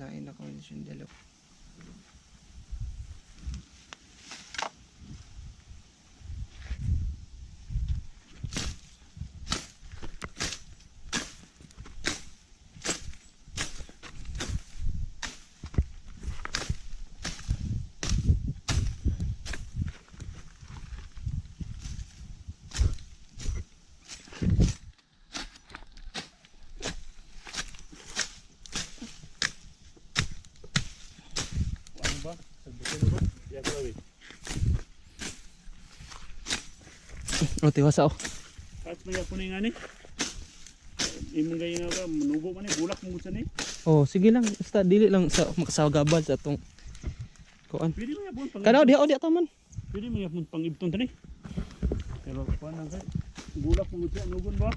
Kinain na ko siyang dalawa. Ano ba? Sagbutin mo ba? Diyan ko lawin. Oh, tiwasa oh. Kahit may ako na yung ani. Imong gaya nga ba, manubo man eh, bulak mo sa ni. Oh, sige lang. Basta dili lang sa makasagabal sa atong kuan. Pwede mo yapon pang Kanaw diha oh diha taman. Pwede mo yapon pang ibton tani. Pero kuan lang kay bulak mo siya nugon ba?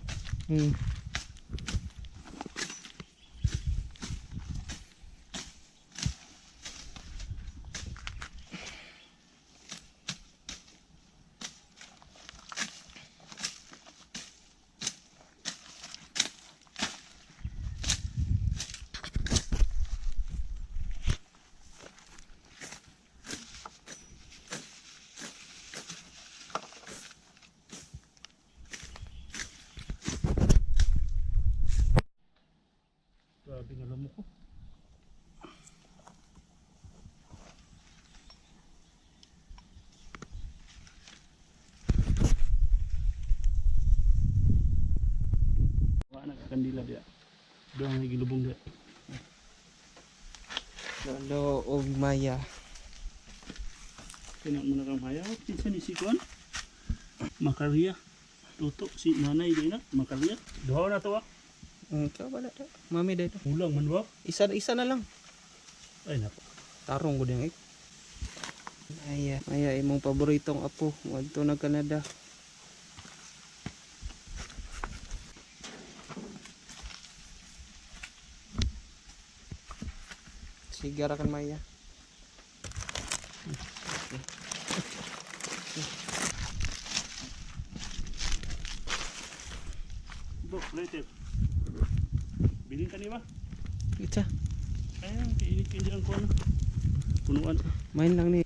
Grabe na lamok ko. Wala na kandila diya. Doon ang gilubong diya. Lolo og Maya. Kaya mo na kang hayaw. Kinsa ni si Kuan? Makarya. Tuto si nanay di na. Makarya. Duha na to ah. Ikaw wala da. Mami dito. Kulang man ba? Isa isa na lang. Ay nako. Tarong ko din eh. Maya, Maya imong paboritong apo ngadto na Canada. Sigara kan Maya. Bro, later. Bilin ka ni ba? Ita, Ay, kainit kayo ang kuan. Punuan. main lang ni.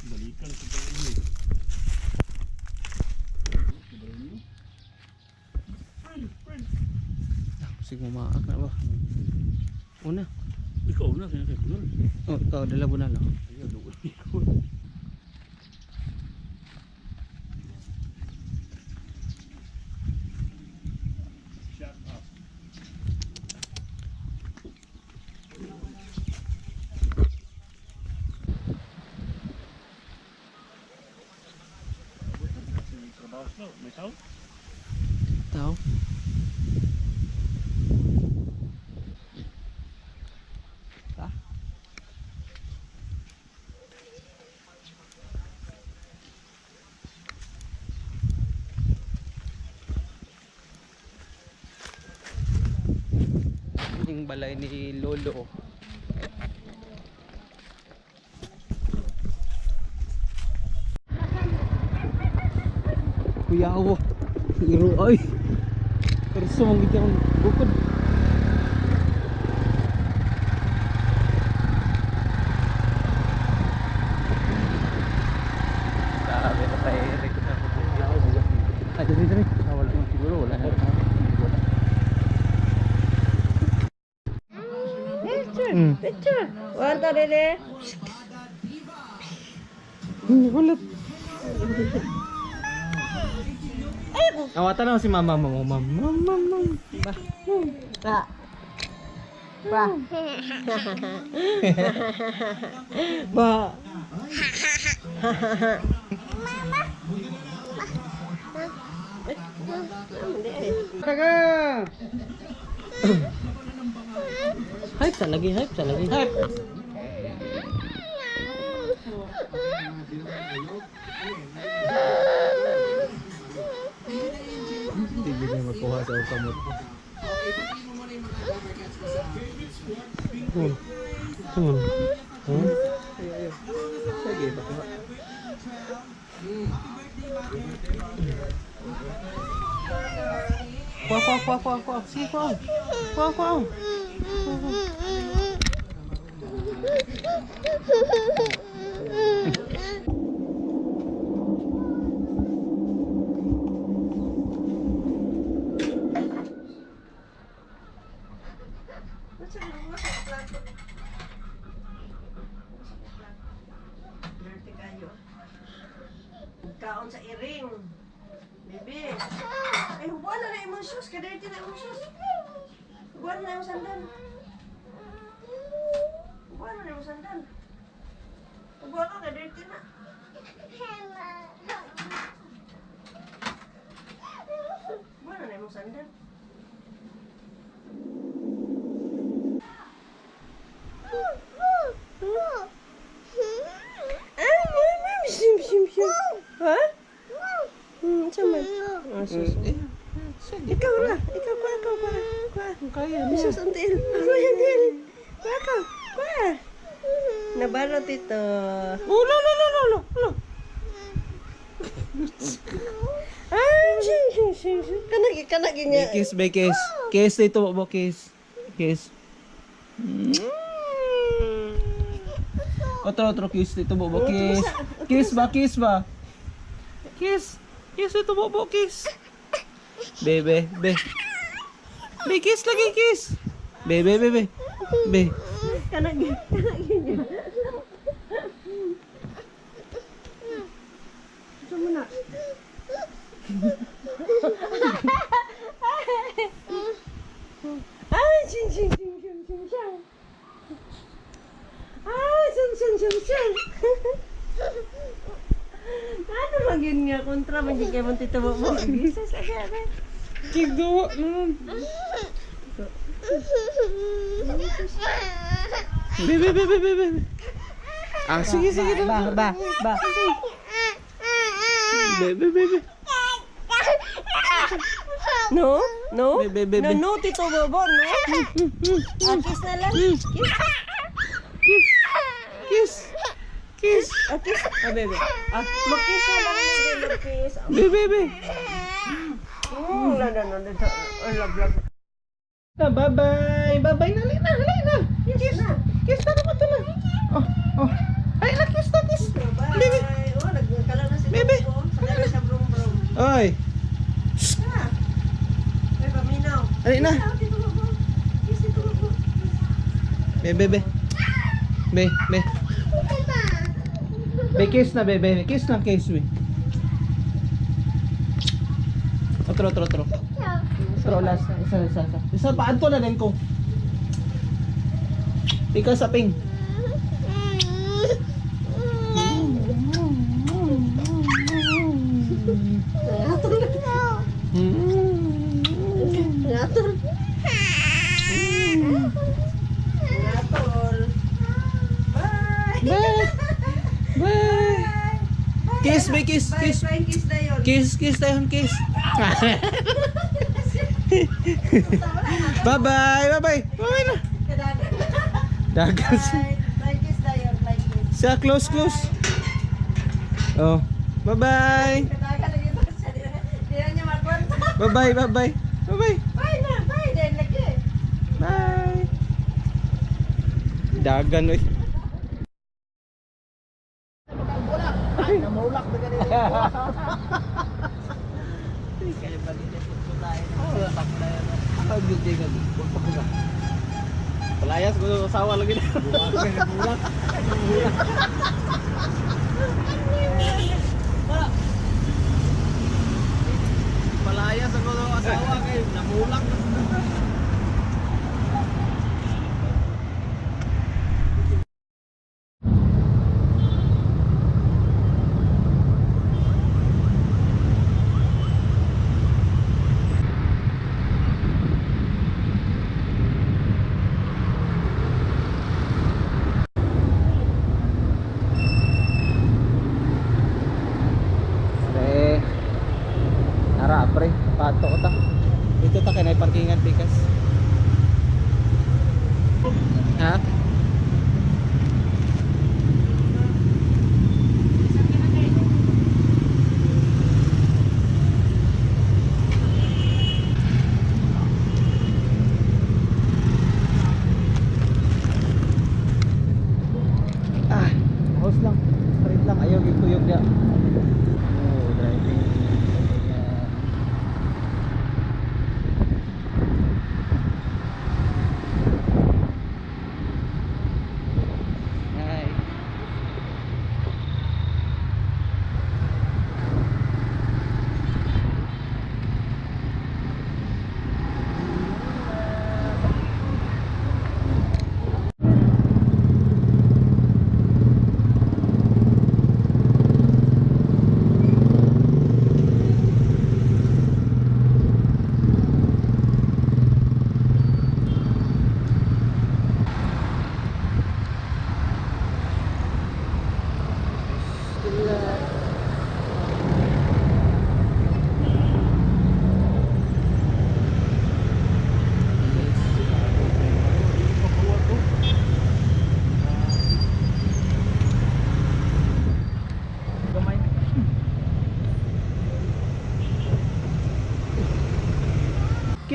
Balikan sa tayo. Friend, friend. Sige maak na ba? Una. Ikaw na kaya kay Bunol. Oh, ikaw dala mo na lang. Ayaw, doon ikaw. Shut up. Trabaho sila, may tao? Tao. Ta. Yung balay ni Lolo. Kuya ako. Iro ay. Kurso mong gid akong bukod. Grabe na tayo, Eric. Ah, dali, dali. Ah, wala naman siguro, wala na. Picture, picture. One, two, three. Nagulat. Awatan na si mama mo, mama, mama, mama. Ba? Ba. Ba. Ba. Taga! Hype sa lagi, hype sa lagi. Hype! Hindi niya makuha sa kamot. Come on. Come on. Huh? Sige, pakuha. Kuha, kuha, kuha, kuha, kuha. Sige, kuha. Kuha, kuha. Kuha, kuha. Dirty kayo. Kaon sa iring. Bebe. Ay, hubuan na na imong shoes. Ka-dirty na imong shoes. Hubuan na imong sandal. Hubuan na imong sandal. Hubuan ka, ka-dirty na. Hubuan na na imong sandal. Ay, mama, shim, shim, shim. Ha? Sama. Ah, sus. Eh, Ikaw ra. Ikaw, kuha, ikaw, kuha. Kuha. Kaya niya. Sus, ang tiil. Kuha, ang tiil. Kuha ka. Kuha. Nabalot ito. Oh, no, no, no, no, no, no. Ay, shim, shim, shim, shim. Kanag, kanag niya. Kiss, be, kiss. Kiss dito mo, kiss. Kiss. Otro, otro kiss dito mo, kiss. Kiss ba, kiss ba? Kiss. Kiss dito mo, kiss. Bebe, be. Be, kiss lagi, kiss. Bebe, bebe. Be. Kanag, kanag niya. Ito mo na. Ay, shim, shim, shim, shim, shim, shim. Ay, shim, shim, shim, shim. Ano man yun nga kontra man yun kay mong tito mo mo. Jesus, ade, ade. Kigawa naman. Bebe, bebe, bebe, bebe. Ah, sige, sige. Ba, ba, ba. Bebe, bebe. No? No? Bebe, bebe. No, no, Tito Bobo, no? Ah, kiss na lang. Kiss. Kiss. Kiss. Ah, kiss. Ah, bebe. Ah, mag-kiss na lang. Bebe, mag-kiss. Bebe, bebe. No, no, no, no. Oh, love, love. Na, bye-bye. Bye-bye na, halina, halina. Kiss. Kiss na naman ito na. Oh, oh. Ay, na, kiss na, kiss. Bye. Oh, nagkala na si Bebe. Bobo. Saka na siya brum brum. Oy, Ah. Ay, paminaw. halina. Ah, Tito Bobo. Kiss, Tito Bobo. Bebe, be. Be, be. Be, kiss na, bebe. Kiss lang, kiss, be. Otro, otro, otro. Otro, last. Isa, isa, isa. Isa pa, anto na din ko. Ikaw sa ping. Ngatol. Ngatol. Bye. Bye. Bye. Kiss, be, kiss, Bye, kiss. Bye, kiss na yun. Kiss, kiss tayo, kiss. Bye-bye, bye-bye. Bye-bye na. Kadagan. Dagas. Bye. Bye, kiss na yun. Bye, kiss. Sa close, close. Oh. Bye-bye. Kadagan na yun siya. Di na niya makwenta. Bye-bye, bye-bye. Bye-bye. Bye na. Bye. Dahil lagi. Bye. Dagan oy. Palayas ko sa asawa lagi na. Palayas ako sa asawa kay namulak na. Pre. Nara, pre. Pato ko ta. Dito ta kay parkingan pikas.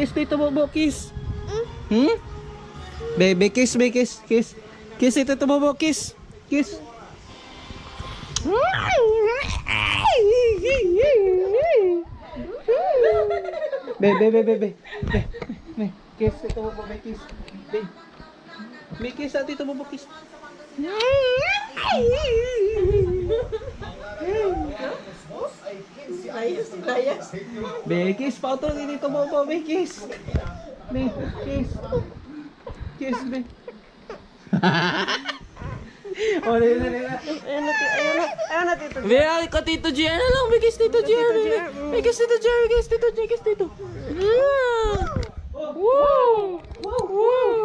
Kiss Tito Bobo, kiss. Bebe, kiss, be, kiss, kiss. Kiss Tito Bobo, kiss. Kiss. Be, be, be, be, be. Be, be. Kiss Tito Bobo, be, kiss. Be. Be, kiss ah, Tito Bobo, kiss. Layas, layas. Be, kiss pa ito ni Tito Bobo, be, kiss. Be, kiss. Kiss, be. Oh, dali, dali, dali. Ayun na, ayun na, ayun na, Tito. Be, ay, ka Tito G, ano lang, be, kiss Tito G, be, be, be, kiss Tito G, be, kiss Tito G, kiss Tito. Yeah. Woo! Woo!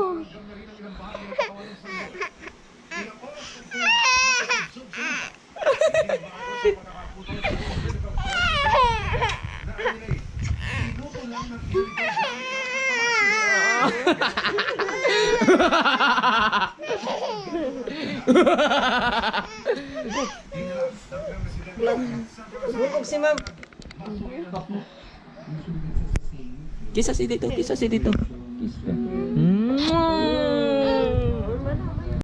Bukog si ma'am. Kiss si Tito, kiss si Tito. Kiss.